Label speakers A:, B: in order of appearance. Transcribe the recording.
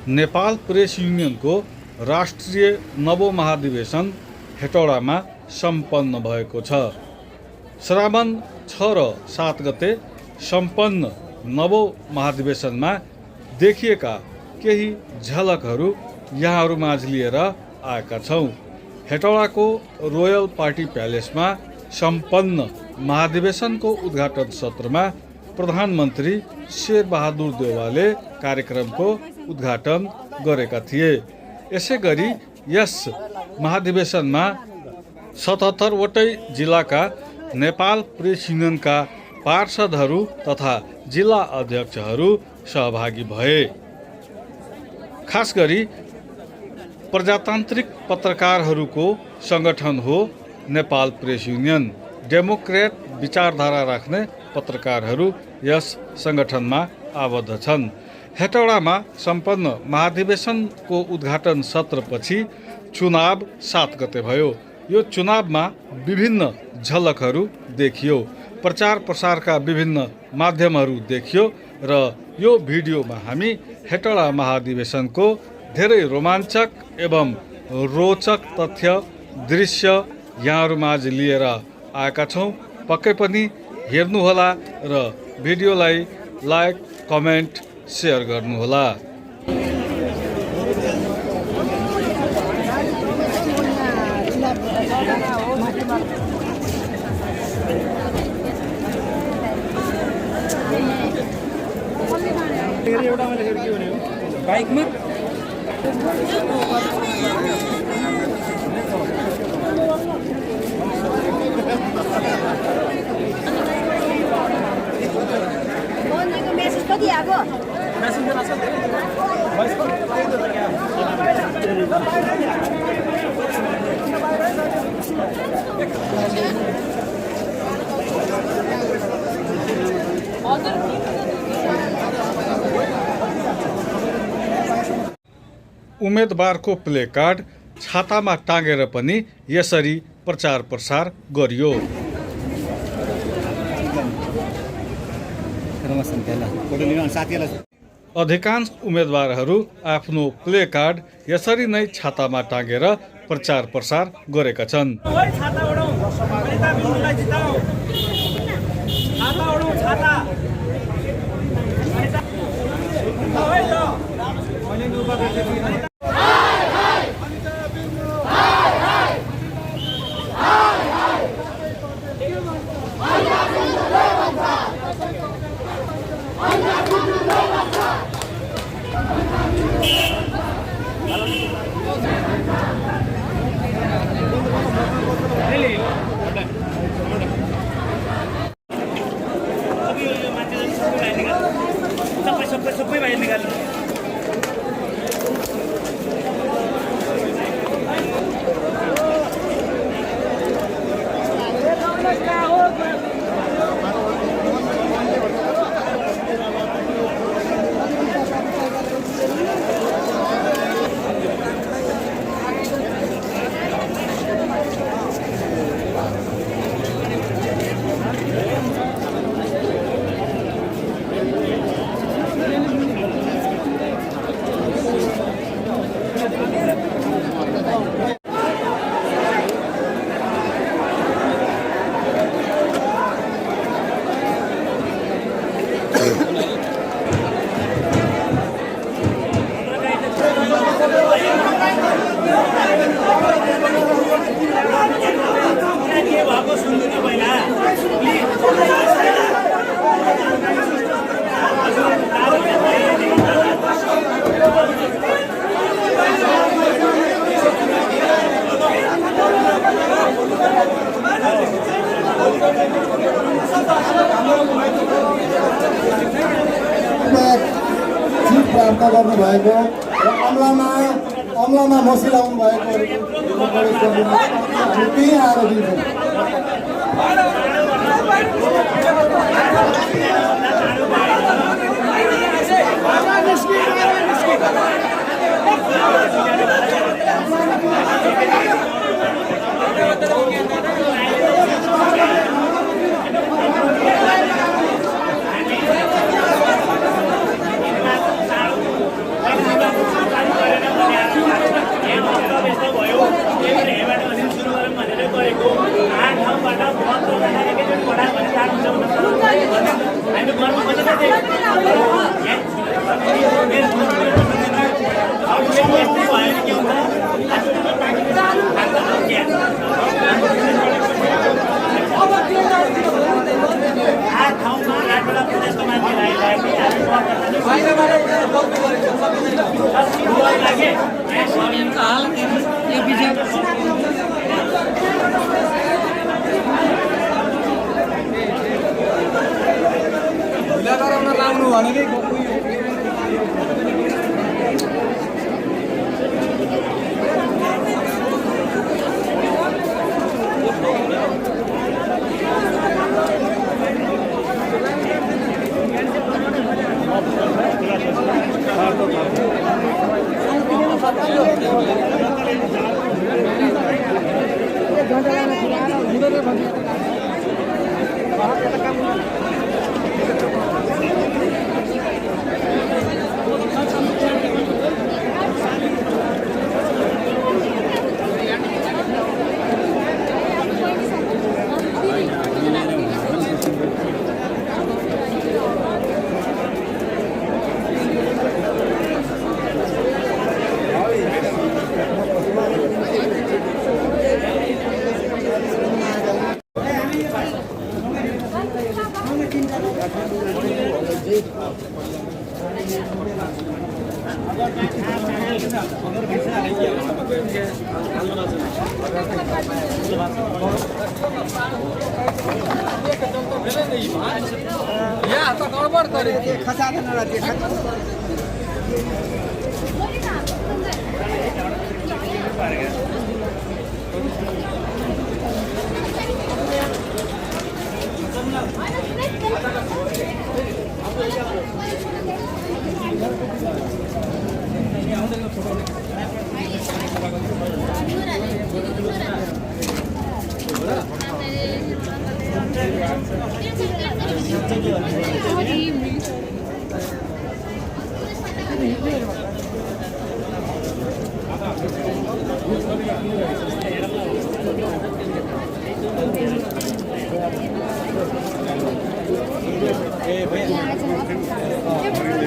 A: Nepal press युनियनको राष्ट्रिय नवौं महाधिवेशन हेटौडामा सम्पन्न भएको छ। श्रावण 6 र 7 गते सम्पन्न नवौं महाधिवेशनमा देखिएका केही झलकहरू यहाँहरूमाझ लिएर आएका छौँ। हेटौडाको रोयल पार्टी प्यालेसमा सम्पन्न महाधिवेशनको उद्घाटन सत्रमा प्रधानमन्त्री शेरबहादुर देउवाले कार्यक्रमको उद्घाटन गरेका थिए। यसैगरी यस महाधिवेशनमा 77 वटै जिल्लाका नेपाल प्रेस युनियनका पार्षदहरू तथा जिल्ला अध्यक्षहरू सहभागी भए। खास गरी प्रजातान्त्रिक पत्रकारहरूको सङ्गठन हो नेपाल प्रेस युनियन। डेमोक्रेट विचारधारा राख्ने पत्रकारहरू यस सङ्गठनमा आबद्ध छन्। हेटौडामा सम्पन्न महाधिवेशनको उद्घाटन सत्रपछि चुनाव 7 गते भयो। यो चुनावमा विभिन्न झलकहरू देखियो। प्रचार प्रसारका विभिन्न माध्यमहरू देखियो र यो भिडियोमा हामी हेटौडा महाधिवेशनको धेरै रोमाञ्चक एवं रोचक तथ्य दृश्य यहाँहरूमाझ लिएर आएका छौँ। पक्कै पनि हेर्नुहोला र भिडियोलाई लाइक, कमेन्ट, सेयर गर्नुहोला।
B: बाइकमा
A: उम्मेदवारको प्ले कार्ड छातामा टाँगेर पनि यसरी प्रचार प्रसार गरियो। अधिकांश उम्मेदवारहरू आफ्नो प्ले कार्ड यसरी नै छातामा टाँगेर प्रचार प्रसार गरेका छन्।
C: प्राप्त गर्नुभएको र अम्लामा मसिलाउनु भएको त्यही आएर दिन्छौँ।
B: या आता गडबड करे खसा देणार ते
D: Yeah,